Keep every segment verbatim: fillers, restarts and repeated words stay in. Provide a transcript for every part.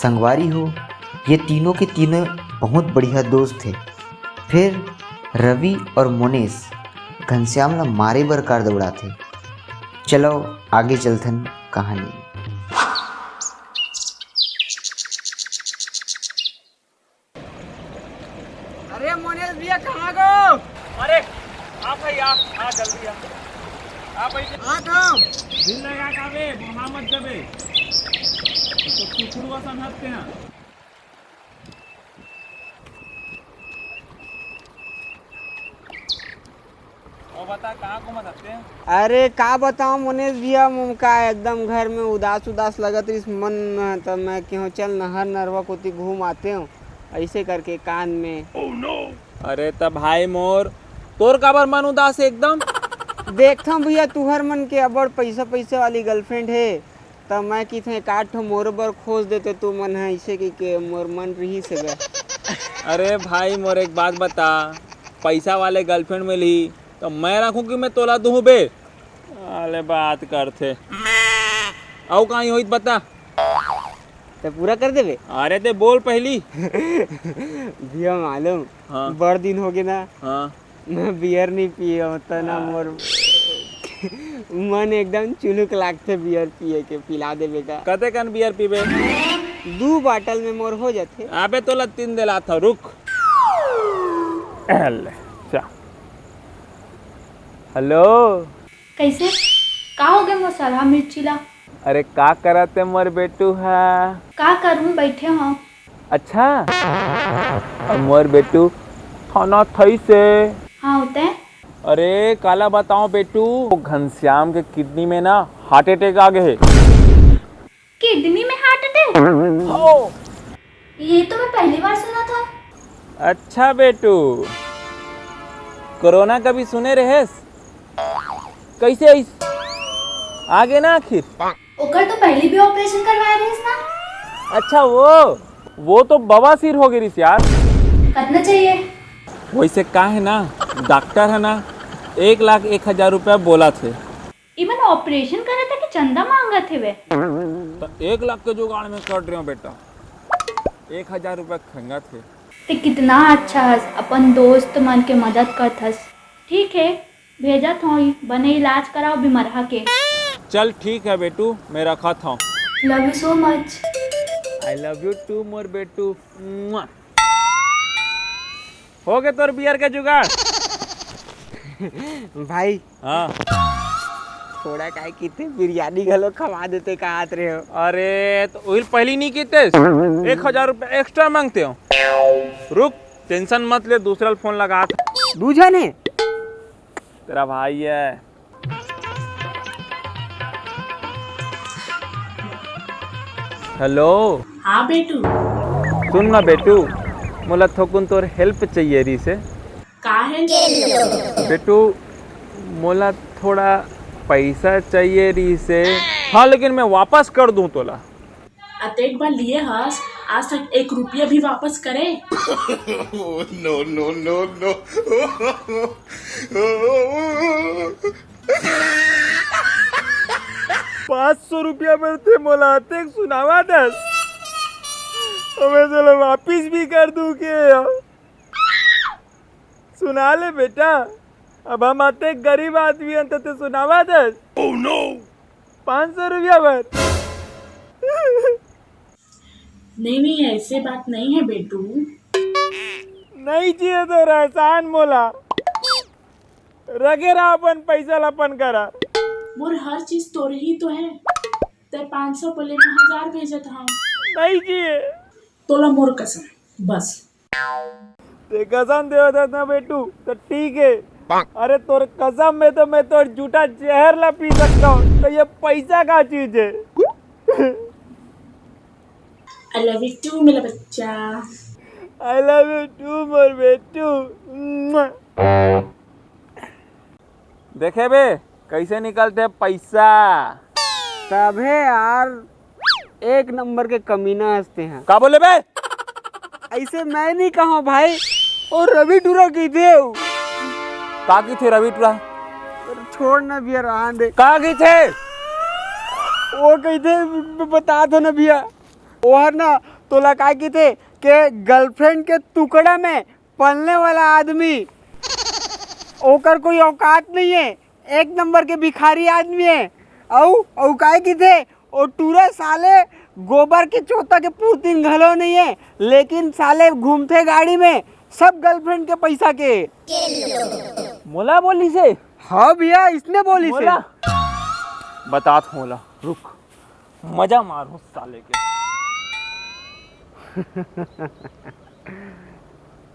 संगवारी हो, ये तीनों के तीनों बहुत बढ़िया दोस्त हे। फिर रवि और मोनेश घनश्याम ला मारे बर कार दौड़ाथे। चलो आगे चलथन कहानी। अरे मोनेश भैया, कहाँ गो? अरे, आ भाई, आ, आ, जल्दी आ। आ भाई, आ तो। दिल लगा के आबे, वहाँ मत जाबे। तो कुकुर वसन हत्ते हैं। वो बता, कहाँ घूमत हत्ते हैं? अरे, का बताओ मोनेश भैया, मोका एकदम घर में उदास उदास लगत रहिस मन, त मैं केहों चल नहर नरवा कोती घूम आते हूँ, ऐसे करके कान में। अरे त भाई मोर, तोर काबर मन उदास हे एकदम? देखथंव भैया, तुहर मन के अब्बड़ पैसा पैसा वाली गर्लफ्रेंड हे, त मैं किथे एकाध ठो मोर बर खोज देते, तू मन ह ऐसे कि के मोर मन रहिस हे बे। अरे भाई मोर, एक बात बता, पैसा वाले गर्लफ्रेंड मिलही त मैं रखूं कि मैं तोला दूं बे? अरे बात करथे, अउ कहीं होई त बता। ते पूरा कर देबे? अरे ते बोल पहली। भैया मालूम, हाँ। बड़ दिन हो गए ना, हाँ। मैं बियर नहीं पिए होता ना, हाँ। मोर मन एकदम चुलुक लागथे बियर पिए के, पिला देबे का? कते कन बियर पीबे? दू बाटल में मोर हो जाथे। अबे तोला तीन दिलात हूँ, रुक। ले, चा। हेलो। कैसे? का हो गए मोर सरहा मिर्ची ला? अरे का करत हे मोर बेटू हा? का करूं, बैठे हूँ। अच्छा, मोर बेटू थाना थई से। हाँ होते। अरे काला बताओ बेटू, वो घनश्याम के किडनी में ना हार्ट अटैक आ गए हे। किडनी में हार्ट अटैक? हो। ये तो मैं पहली बार सुना था। अच्छा बेटू, कोरोना कभी सुने रहेस? कैसे आइस? आगे ना आखिर। ओकर तो पहले भी ऑपरेशन करवाए रहिस ना। अच्छा वो, वो तो बवासीर हो गई रिस यार। कितना चाहिए? वैसे का है ना, डॉक्टर है ना, एक लाख एक हजार रुपया बोला थे। इमन ऑपरेशन करे था कि चंदा मांगत हेवे? तो एक लाख के जुगाड़ में कर रहे हो बेटा, एक हजार रुपया खंगा थे। ते कितना अच्छा हस, अपन दोस्त मन के मदद करत हस। ठीक है, भेजत हों, बने इलाज कराओ बीमारहा के। चल ठीक है बेटू, मैं रखत हों। Love you so much। I love you too मोर बेटू। मुआ। हो गए तोर बियर के जुगाड़। भाई। हाँ। थोड़ा काय किथे बिरयानी घलो खवा देते, कहत रहे हो। अरे, तो ओहिल पहली नहीं किथे, एक हजार रुपया एक्स्ट्रा मांगते हो। रुक, टेंशन मत ले, दूसरा फोन लगा। दू झन हे? तेरा भाई है। हेलो। हाँ बेटू। सुन ना बेटू, मोला थोकुन तोर हेल्प चाहिए रहिसे। का हेल्प? बेटू, मोला थोड़ा पैसा चाहिए रहिसे। हाँ, लेकिन मैं वापस कर दूं तोला। अतेक बार लिए हस, आज तक एक रुपया भी वापस करे? No, no, no, no। पाँच सौ रुपया बर ते मोला अतेक सुनावा दस, तो मैं तोला वापिस भी कर दूं के? सुना ले बेटा, अब हम अतेक गरीब आदमी हन, तो ते सुनावा दस। Oh no! पाँच सौ रुपया बर। नहीं, नहीं, ऐसे बात नहीं है बेटू। नहीं चाहिए तो एहसान मोला। रखे रहा अपन पैसा ला अपन करा। मोर हर चीज तोर ही तो है। ते पाँच सौ बोले, मैं हजार भेजत हूँ। नहीं चाहिए। तोला मोर कसम, बस। ते कसम देवत हस ना बेटू, तो ठीक है। अरे तोर कसम में तो मैं तोर जूठा जहर ला पी सकता हूँ, तो ये पैसा का चीज है? I love you too मेरा बच्चा। I love you too मोर बेटू। देखे बे, कैसे निकलते पैसा। तभे यार, एक नंबर के कमीना हस ते हैं। का बोले बे? ऐसे मैं नहीं कहा भाई, और रवि टूरा कहिथे। का कहिथे रवि टूरा? छोड़ ना भैया, रहन दे। का कहिथे? वो कहिथे, ब-, बता दो ना भैया। वो हर ना तोला काय किथे के गर्लफ्रेंड के टुकड़ा में पलने वाला आदमी, ओकर कोई औकात नहीं है, एक नंबर के भिखारी आदमी है। अउ अउ काय किथे, ओ टूरा साले गोबर के चोता के पुरतीन घलो नहीं है, लेकिन साले घूमथे गाड़ी में, सब गर्लफ्रेंड के पैसा के। मोला बोलिस हे? हाँ भैया, इसने बोलिस हे। मोला? बतात हूँ ओला, रुक, मजा मारहूँ साले के।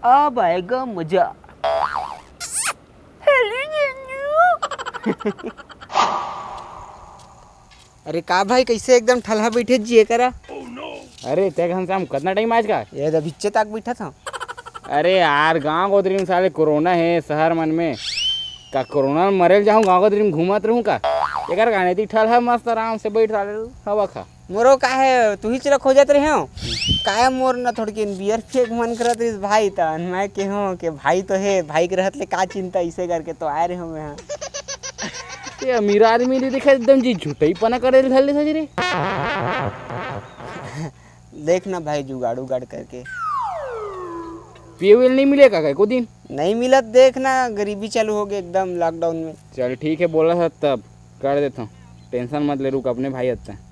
अब आएगा मजा। अरे का भाई, कैसे एकदम ठलहा बैठे जिए करा? अरे ते घनश्याम, कतना टाइम आज का? ये तो भिच्चे तक बैठा था। अरे यार, गांव गोदरी में साले कोरोना है शहर मन में। का कोरोना में मरे ल जाहूं, गांव गोदरी में घूमत रहूं का? एकर गाने दी ठलहा मस्त आराम से बैठ साले हवा खा। मोरो का है, तू ही चला खोजत रहे हो। काया मोर ना थोड़किन बियर फेंक मन करत रहिस भाई, त मैं के हो के भाई तो है, भाई के रहत ले का चिंता, इसे करके तो आए रहे हो मैं। ये अमीर आदमी नहीं दिखे, एकदम जी झूठई पना करे धर ले सजरे। देख ना भाई, जुगाड़ उगाड़ करके। पिए उए नहीं मिले का एको दिन? नहीं मिलत, देख ना, गरीबी चालू हो गई एकदम लॉकडाउन में। चल ठीक है, बोला था तब कर देता हूँ, टेंशन मत ले, रुक, अपने भाई आते हैं।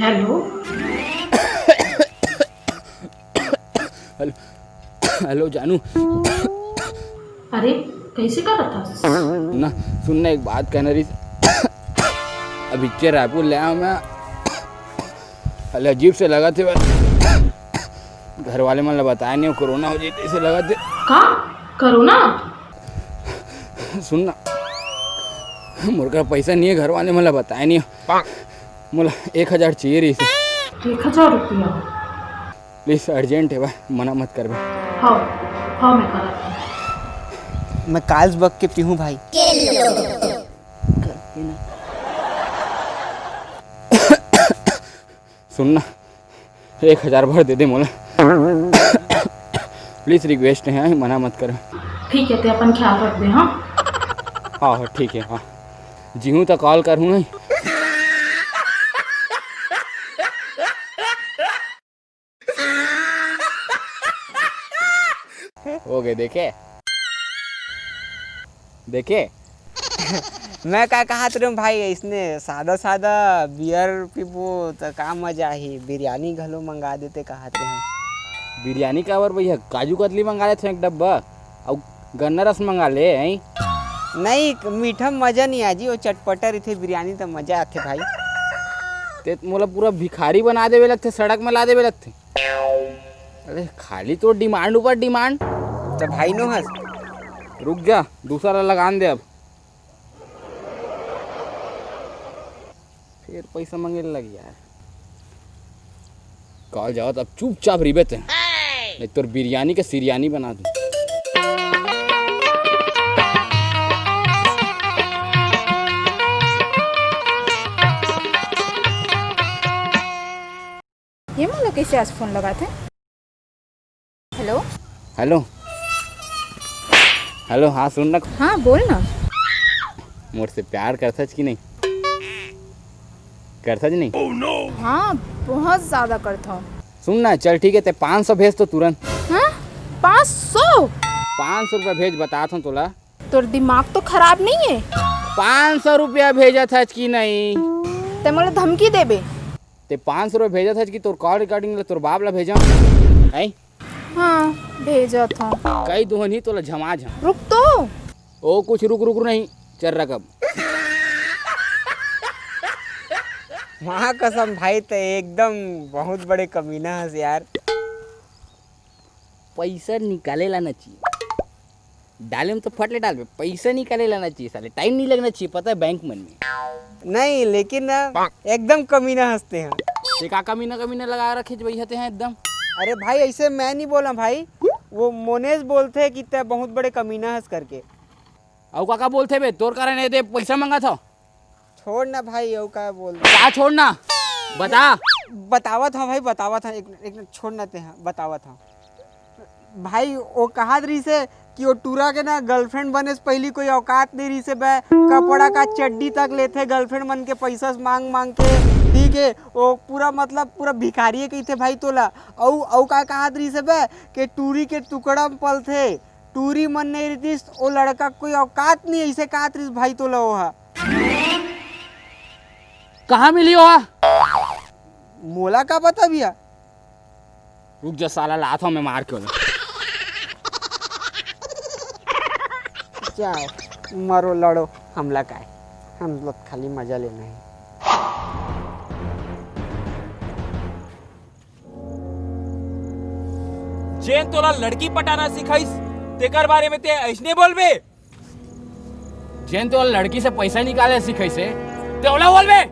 हेलो। हेलो, हेलो जानू। अरे, कैसे करत हस? ना, सुन ना, एक बात कहना रही। अभी चे रायपुर ले आया मैं। अले अजीब से लगा थे। घर वाले मन ला बताया नहीं, कोरोना हो जाए ऐसे लगा थे। का? कोरोना? सुन ना, मोर करा पैसा नहीं है, घर वाले मन ला बताया नहीं। मोला एक हजार चाहिए रही। एक हजार रुपया? प्लीज, अर्जेंट है बा, मना मत करबे। हाँ, हाँ, मैं करत हूँ। मैं काल्सबर्ग के पीहूँ भाई। सुन ना, एक हजार भर दे दे मोला। प्लीज, रिक्वेस्ट है, मना मत कर। ठीक है, ते अपन ख्याल रख दे, हाँ? हाँ, हाँ, ठीक है, हाँ। जीहूँ तो कॉल करहूँ नहीं। हो गए, देखे? देखे? मैं का कहत रहे हूँ भाई, इसने सादा सादा बियर पीबो तो का मजा ही, बिरयानी घलो मंगा देते कहत रहे हूँ। बिरयानी काबर भैया, काजू कतली मंगा लेते एक डब्बा, अउ गन्ना रस मंगा ले, हैं? नहीं, मीठा में मजा नहीं आजी, वो चटपटा रहिथे बिरयानी तो मजा आथे भाई। ते मोला पूरा भिखारी बना देवे लगथे, सड़क में ला देवे लगथे। अरे खाली तो डिमांड ऊपर डिमांड। तो भाई नो हस। रुक जा, दूसरा लगान दे अब। फिर पैसा मांगे लग यार। कॉल जाओ तो अब चुपचाप रिबे ते। नहीं तोर बिरयानी के सिरयानी बना दूं। ये मोला कैसे आज फोन लगाथे? हेलो। हेलो। हेलो, हाँ, सुन ना। हाँ, बोल ना। मोर से प्यार करथच कि नहीं? करथच नहीं? हाँ, बहुत ज्यादा करथव। सुन ना, चल ठीक है, ते पाँच सौ भेज तो तुरंत। हाँ? पाँच सौ? पाँच सौ रुपया भेज, बतात हूँ तोला। तोर दिमाग तो खराब नहीं है? पाँच सौ रुपया भेजत हच कि नहीं? ते मोला धमकी देबे? ते पाँच सौ रुपया भेजत हच कि तोर कॉल रिकॉर्डिंग ला तोर बाप ला भेजा? हैं? हाँ, भेजत हूँ। कई दुहन ही तोला झमा झम। रुक तो। ओ कुछ रुक रुक नहीं, चल रख अब। माँ कसम भाई, ते एकदम बहुत बड़े कमीना हस यार। पैसा निकाले ला ना चाहिए। डाले में तो फट ले डालबे, पैसा निकाले ला ना चाहिए साले, टाइम नहीं लगना चाहिए, पता है, बैंक मन में। नहीं, लेकिन ना, एकदम कमीना हस ते हैं। ते का कमीना, कमीना लगा रखे भैया ते हैं एकदम। अरे भाई, ऐसे मैं नहीं बोला भाई, वो मोनेश बोलते हैं कि ते बहुत बड़े कमीना हस करके। अउ का का बोलथे बे, तोर कारण ये दे पैसा मंगा था। छोड़ ना भाई, अउ का बोल। का छोड़ ना? बता। बतावत हूँ भाई, बतावत हूँ, एक, एक मिनट छोड़ ना ते हैं, बतावत हूँ। भाई, वो कहात रहिसे कि वो टूरा के ना गर्लफ्रेंड बने से पहिली कोई औकात नहीं रहिसे बे, कपड़ा का चड्डी तक लेथे गर्लफ्रेंड मन के पैसा से मांग मांग के, ठीक है, वो पूरा मतलब पूरा भिखारी कहिथे भाई तोला। अउ अउ का कहत रहिसे बे कि टूरी के टुकड़ा में पलथे, टूरी मन नहीं रहितिस, वो लड़का के कोई औकात नहीं, ऐसे कहत रहिस भाई तोला वो हा। कहाँ मिली हो? मोला का पता भैया। रुक जा साला, लात हूँ मैं मार के ओला। जाओ, मरो लड़ो, हमला काय, हम लोग खाली मजा लेना है। जेन तोला लड़की पटाना सिखाइस, तेकर बारे में ते ऐसने बोलबे? जेन तोला लड़की से पैसा निकाले सिखाइसे, ते ओला बोलबे?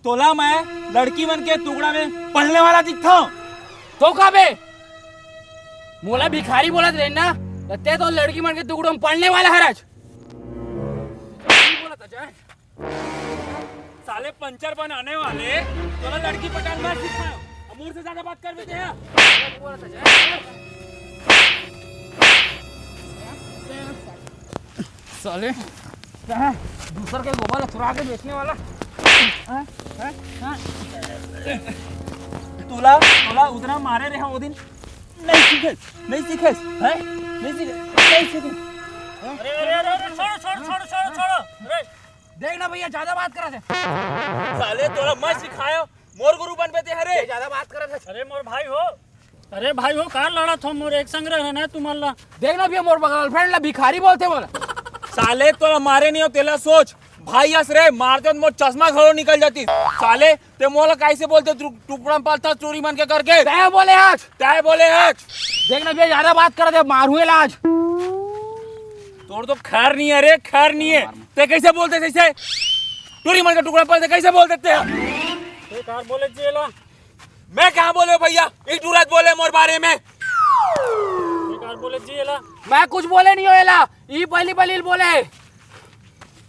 तोला मैं लड़की मन के टुकड़ा में पलने वाला दिखता हूँ? तो का बे? मोला भिखारी बोलत रहे ना, तो ते तो लड़की मन के टुकड़ा में पलने वाला हरच। साले पंचर बनाने वाले, तोला लड़की पटान मत सिखाओ। अब मोर से ज्यादा बात कर बेटे हैं। साले, कहाँ? दूसर के गोबर चुरा के बेचने वाला। हाँ? हाँ? हाँ? तोला, तोला उतना मारे रहे वो दिन। नहीं सीखे, नहीं सीखे, हैं? नहीं सीखे, नहीं सीखे। अरे, अरे, अरे, अरे, छोड़ो, छोड़ो, छोड़ो, छोड़ो, छोड़ो। अरे। देख ना भैया, ज्यादा बात करत हे। साले, तोला मैं सिखायो, मोर गुरु बनबे ते हरे। ज्यादा बात करत हे। अरे, मोर भाई हो। अरे भाई हो, का लड़त हो? मोर एक संग रहे ना तुमन ला। देख ना भैया, मोर गर्लफ्रेंड ला भिखारी बोलथे मोला। साले, तोला मारे नहीं हो, तेला सोच। भाई अस रे, मारते तो मोर चश्मा घलो निकल जाती। साले, ते मोला कैसे बोलते, टुकड़ा में पलथस टूरी मन के करके? तय बोले आज। तय बोले आज। देख ना भैया, ज्यादा बात करत हे, मारूं एला आज। तोर तो खैर नहीं है रे, खैर नहीं है। ते कैसे बोलते ऐसे? टूरी मन के टुकड़ा में पलथस कैसे बोल देते हैं? बेकार बोले जी एला। मैं कहाँ बोले भैया? एक टूरा बोले मोर बारे में। बेकार बोले जी एला। मैं कुछ बोले नहीं हो एला, ई पहली पहली बोले।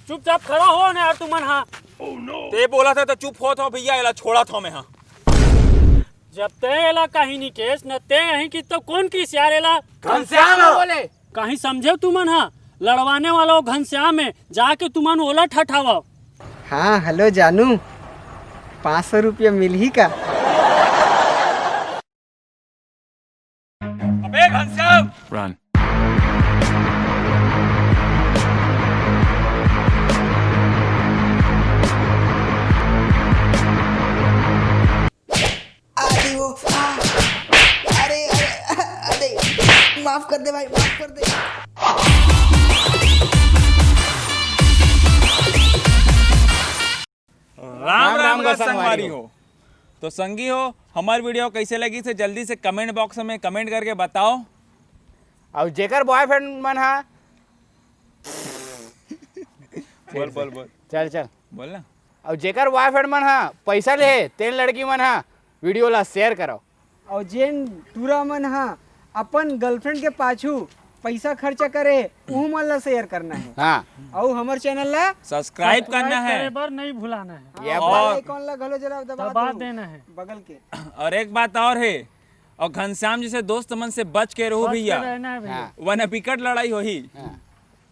चुपचाप खड़ा हो ना यार तुमन, हाँ। ते बोलत हे तो चुप होत हो भैया, एला छोड़त हो मैं, हाँ। जब ते एला कहीं नहीं केस न ते यहीं की, तो कौन किस यार एला? घनश्याम हो। बोले। कहीं समझे तुमन, हाँ, लड़वाने वाला वो घनश्याम है, जाके तुमन ओला ठठावा। हाँ, हेलो जानू, पाँच सौ रुपया मिलही का? अबे घनश्याम। Run। अरे वो, आ, अरे, अरे, अरे, माफ कर दे भाई, माफ कर दे। राम राम राम राम का का संगवारी संगवारी हो। हो। तो संगी हो, हमार वीडियो कैसे लगिस हे जल्दी से कमेंट बॉक्स में कमेंट करके बताओ। अउ जेकर बॉयफ्रेंड मन हा बोल, बोल, बोल। चल, चल। बोल ना। अउ जेकर बॉयफ्रेंड मन हा पैसा ले, तेन लड़की मन हा वीडियो ला शेयर करो। अउ जेन टूरा मन हा अपन गर्लफ्रेंड के पाछू पैसा खर्चा करे, उहू मन ला शेयर करना है। हाँ। अउ हमर चैनल ला सब्सक्राइब करना है। करे बर नहीं भुलाना है। ये और बात। आइकॉन ला घलो जरा दबा दबा दो। देना है। बगल के। और एक बात और है, और घनश्याम जैसे दोस्त मन से बच के रहो बच के भैया। रहना है भैया। हाँ। वरना बिकट लड़ाई होही। हाँ।